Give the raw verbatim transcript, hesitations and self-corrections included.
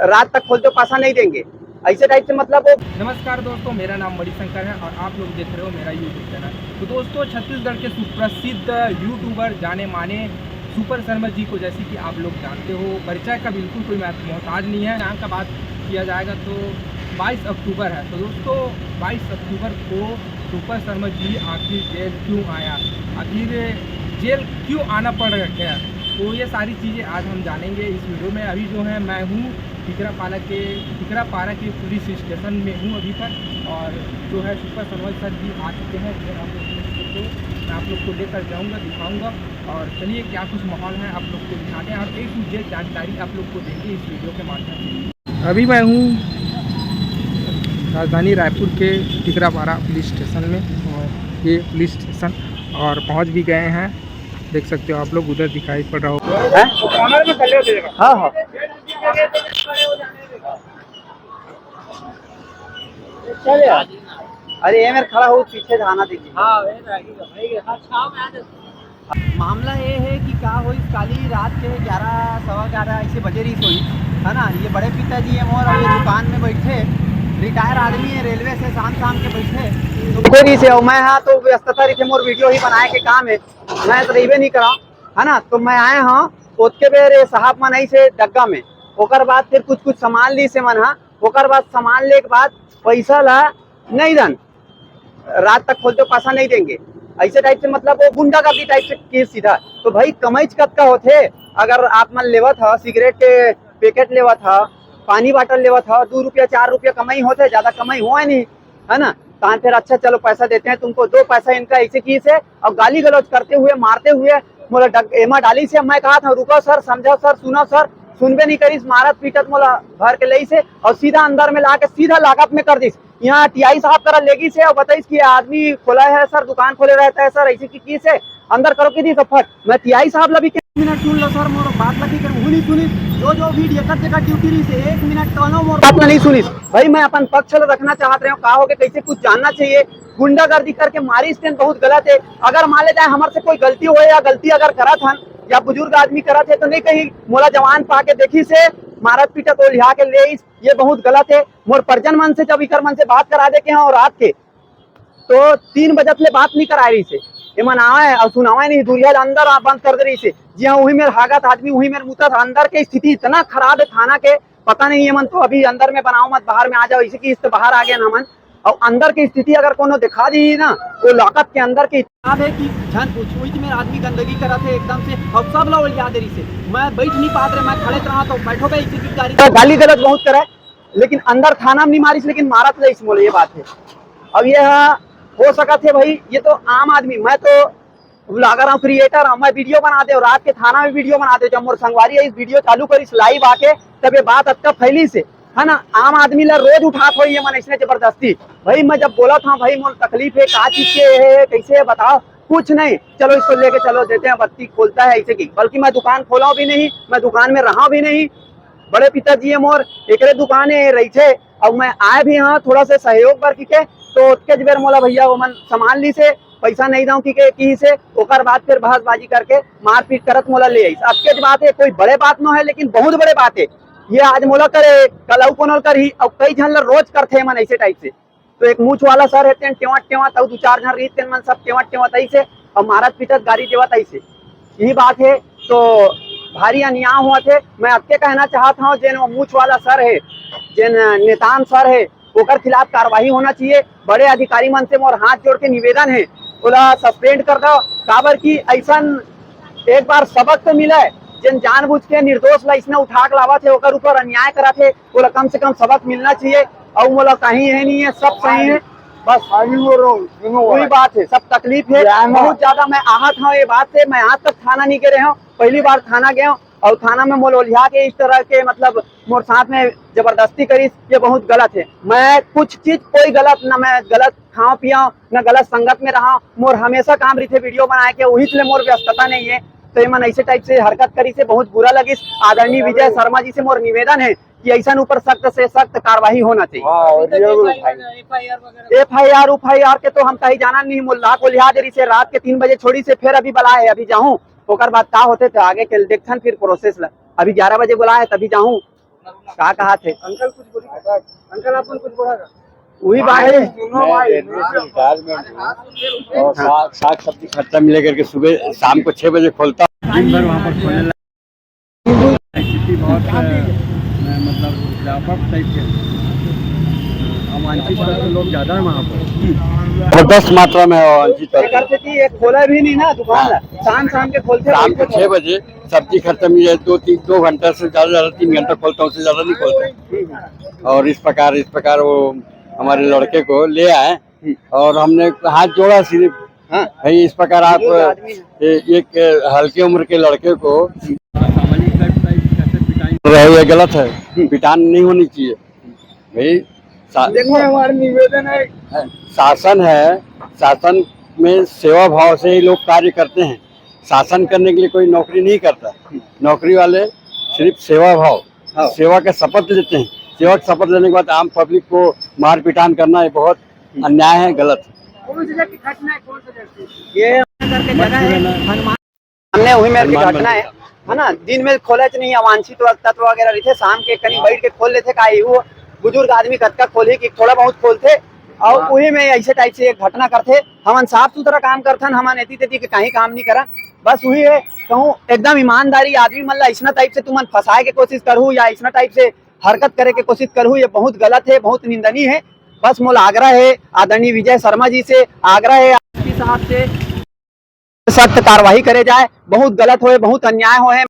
रात तक खोलते हो, पैसा नहीं देंगे, ऐसे टाइप से मतलब वो। नमस्कार दोस्तों, मेरा नाम मणिशंकर है और आप लोग देख रहे हो मेरा YouTube चैनल। तो दोस्तों, छत्तीसगढ़ के सुप्रसिद्ध यूट्यूबर, जाने माने सुपर शर्मा जी को, जैसे कि आप लोग जानते हो, परिचय का बिल्कुल कोई मोहताज नहीं है। यहाँ का बात किया जाएगा तो बाईस अक्टूबर है। तो दोस्तों, बाईस अक्टूबर को सुपर शर्मा जी आखिर जेल क्यों आया, आखिर जेल क्यों आना पड़ गया, तो ये सारी चीज़ें आज हम जानेंगे इस वीडियो में। अभी जो है, मैं हूँ टिकरापारा के टिकरापारा के पुलिस स्टेशन में हूँ अभी तक। और जो है, सुपर शर्मा सर जी आ चुके हैं। जो आप लोग को मैं आप लोग को लेकर जाऊँगा, दिखाऊँगा और चलिए, क्या कुछ माहौल है, आप लोग को दिखाते हैं और A to Z जानकारी आप लोग को देंगे इस वीडियो के माध्यम से। अभी मैं हूँ राजधानी रायपुर के टिकरापारा पुलिस स्टेशन में, और ये पुलिस स्टेशन, और पहुँच भी गए हैं। देख सकते हो आप लोग, उधर दिखाई पड़ रहा होगा। हाँ, हाँ। अरे ये मेरे खड़ा हो, पीछे जाना देखिए। मामला ये है कि का होई, काली रात के ग्यारह, सवा ग्यारह ऐसे बजे रही सोई, है ना। ये बड़े पिताजी है मोर, और ये दुकान में बैठे, रिटायर आदमी है रेलवे से, शाम शाम के बैठे। तो कोई नहीं से, मैं हाँ तो व्यस्तता रही थे, मोर वीडियो ही बनाए के काम है, मैं तो रहिबे नहीं करा, है ना। तो मैं आए हाँ, ओतके बेर ये साहब मन आई से डग्गा में, ओकर बाद फिर कुछ कुछ सामान ली से मन हा, ओकर बाद सामान ले के बाद पैसा ला नहीं दन, रात तक खोलते हो, पैसा नहीं देंगे, ऐसे टाइप से मतलब वो गुंडागर्दी टाइप से केस सीधा। तो भाई, कमाई कतका होथे? अगर आप मन लेवत ह, सिगरेट के पैकेट लेवत ह, पानी बाटल लेवत ह, दू रुपया चार रुपया कमाई होथे, ज्यादा कमाई होए नहीं, है ना। तान फिर अच्छा, चलो पैसा देते हैं तुमको, दो पैसा इनका ऐसे किए से, और गाली गलौज करते हुए, मारते हुए मोला डग-, एमा डाली से। मैं कहा था, रुको सर, समझाओ सर, सुनो सर, सुनबे नहीं करिस, मारत पीटत मोला भर के लई से और सीधा अंदर में ला के सीधा लाकअप में कर दिस। यहाँ टीआई साहब करा लेगी से और बताइस कि ये आदमी खोला है सर, दुकान खोले रहता है सर, ऐसे की, की से अंदर करो की दी सब फट। मैं टीआई साहब ला भी कहे, एक मिनट सुन लो सर, मोर बात ला की कर, उहू नहीं सुनिस। जो जो भी एकर जगह ड्यूटी रही से एक मिनट कहनो मोर बात ला नहीं सुनिस। भाई, मैं अपन पक्ष ला रखना चाहत रहे हूँ, का हो के कैसे कुछ जानना चाहिए। गुंडागर्दी करके मारिस तेन बहुत गलत है। अगर मान ले जाए हमर से कोई गलती होए या गलती अगर करत हन या बुजुर्ग आदमी करत है तो नहीं कही, मोला जवान पा के देखी से मारत पीटत ओलिया के ले, ये बहुत गलत है। मोर परिजन मन से जब इकर मन से बात करा दे के हैं और रात के तो तीन बजत ले बात नहीं कराए रही से, एमन आवे और सुनावे नहीं, दूरिहा ले अंदर आ बंद कर दे रही से। जी हाँ, वही मेर हागत आदमी, वही मेर मुतत, अंदर के स्थिति इतना खराब है थाना के, पता नहीं, एमन तो अभी अंदर में बनाओ मत, बाहर में आ जाओ, इसी की इस बाहर आ गए ना हमन। और अंदर की स्थिति अगर कोनो दिखा दी ना, वो लॉकअप के अंदर की खराब है कि झन पूछो, इतने आदमी गंदगी करत है एकदम से, और सब ला ओलिया दे रही से। मैं बैठ नहीं पात रहे, मैं खड़े रहा तो बैठो बे, इसी की गाड़ी तो गाली गलौज बहुत करे, लेकिन अंदर थाना में नहीं मारिस, लेकिन मारत रहीस मोला, ये बात है। अब ये हा, हो सकत है भाई, ये तो आम आदमी, मैं तो व्लॉगर हूँ, क्रिएटर हूँ, मैं वीडियो बना दे, रात के थाना में वीडियो बना दे। जब मोर संगवारी है इस वीडियो चालू करिस लाइव आके, तब ये बात अतका फैली से, है ना। आम आदमी ला रोज उठात होई ये मन ऐसने जबरदस्ती। भाई, मैं जब बोलत हूँ, भाई, मोर तकलीफ है, का चीज के है, कैसे है, बताओ, कुछ नहीं, चलो इसको लेके चलो, देते हैं, बत्ती खोलता है, ऐसे की। बल्कि मैं दुकान खोला भी नहीं, मैं दुकान में रहा भी नहीं। बड़े पिताजी है मोर, एकरे दुकान है, रही थे। अब मैं आए भी हाँ थोड़ा सा सहयोग बर की के, तो ओतके बेर मोला भैया वो मन सामान ली से, पैसा नहीं दाऊं की के, की से, ओकर बाद फिर बहसबाजी करके मारपीट करत मोला ले आइस। अतकेच बात है, कोई बड़े बात नो है, लेकिन बहुत बड़े बात है। ये आज मोला करे, कल अउ कोनो ल करही, अउ कई झन ला रोज करथे मन ऐसे टाइप से। तो एक मूछ वाला सर हे, तेन टेवत टेवत, अउ दू चार झन रहिस, तेन मन सब टेवत टेवत आइस हे, अउ मारत पीटत गारी देवत आइस हे। यही बात है, तो भारी अन्याय हुआ थे। मैं अतके कहना चाहत हूँ, जेन वो मूछ वाला सर है, जेन नेतान सर है, ओकर खिलाफ कार्रवाई होना चाहिए। बड़े अधिकारी मन से मोर हाथ जोड़ के निवेदन है, ओला सस्पेंड कर दो, काबर कि ऐसन एक बार सबक तो मिले। जेन जानबूझ के निर्दोष ला इसने उठा के लावत है, ओकर ऊपर अन्याय करत है, ओला कम से कम सबक मिलना चाहिए। अउ मोला कहीं है नहीं है, सब सही है, बस खाली वो रहो, सुनो वही भाई। बात है, सब तकलीफ है। क्या ना? बहुत ज्यादा मैं आहत हूँ, ये बात से मैं आज तक थाना नहीं गए रहे हूँ, पहली बार थाना गए हूँ। और थाना में मोला ओलिया के इस तरह के, मतलब, मोर साथ में जबरदस्ती करिस, ये बहुत गलत है। मैं कुछ चीज कोई गलत, ना मैं गलत खाऊं पियाऊं, ना गलत संगत में रहा। मोर हमेशा काम रहिथे वीडियो बनाए के, उही ले मोर व्यस्तता नहीं है। तो एमन ऐसे टाइप से हरकत करिस हे, बहुत बुरा लगिस। आदरणीय विजय शर्मा जी से मोर निवेदन है कि ऐसन ऊपर सख्त से सख्त कार्रवाई होना चाहिए। हाँ, और ये भी भाई। एफ आई आर उफ आई आर के तो हम कहीं जाना नहीं, मोला कोलिहा दे रहिस हे, रात के तीन बजे छोड़िस हे, फिर अभी बलाए हे, अभी जाहूँ, ओकर बाद का होथे तो आगे के देखथन फिर प्रोसेस ला। अभी ग्यारह बजे बुलाए हे, तभी जाहूँ, का कहा थे? अंकल कुछ बोलिए। अंकल, आप कुछ बोला था? वही बात है। मैं रेलवे से रिटायरमेंट हूँ और साग साग सब्जी खर्चा मिले करके सुबह शाम को छह बजे खोलता हूँ। दिन भर वहाँ पर खोलने लगा। स्थिति बहुत, अ, मतलब, व्यापक टाइप के, अवांछित तत्व लोग ज़्यादा है वहाँ पर। जबरदस्त मात्रा में अवांछित तत्व। एकर सेती ये खोला भी नहीं ना दुकान ला। शाम शाम के खोलते शाम को छह बजे सब्जी खर्चा मिल जाए, दो तीन, दो घंटा से ज़्यादा, ज़्यादा तीन घंटा खोलता हूँ, उससे ज़्यादा नहीं खोलता। और इस प्रकार इस प्रकार वो हमारे लड़के को ले आए और हमने हाथ जोड़ा सिर्फ, हाँ। भाई, इस प्रकार आप बुजुर्ग आदमी है। ए-, एक हल्के उम्र के लड़के को सामाजिक टाइप टाइप कैसे पिटाई कर रहे हो, ये गलत है। हम्म। पिटान नहीं होनी चाहिए भाई। सा-, देखो, हमारा निवेदन है। है, शासन है, शासन में सेवा भाव से ही लोग कार्य करते हैं। शासन करने के लिए कोई नौकरी नहीं करता। नौकरी वाले सिर्फ सेवा भाव, हाँ। सेवा का शपथ लेते हैं। सेवा का शपथ लेने के बाद आम पब्लिक को मार पिटान करना, ये बहुत अन्याय है, गलत है। कौन सी जगह की घटना है, कौन सा जगह की? ये करके जगह है, हनुमान, सामने वही मेर की हनुमान घटना मंदिर है, का। है ना? दिन में खोले च नहीं, अवांछित तत्व वगैरह रहिथे, शाम के कहीं बैठ के खोल लेथे, का वो बुजुर्ग आदमी कतका खोलही कि थोड़ा बहुत खोलथे, और हाँ। वही में ऐसे टाइप से एक घटना करथे। हमन साफ सुथरा काम करथन, हमन एती तेती के कहीं काम नहीं करन। बस वही है, कहूँ एकदम ईमानदारी आदमी मन ला ऐसना टाइप से तुमन फंसाए के कोशिश करहू या ऐसना टाइप से हरकत करे के कोशिश करहू, ये बहुत गलत है, बहुत निंदनीय है। बस मोला आग्रह है आदरणीय विजय शर्मा जी से, आग्रह है एसपी साहब से, सख्त कार्रवाई करे जाए। बहुत गलत होए, बहुत अन्याय होए।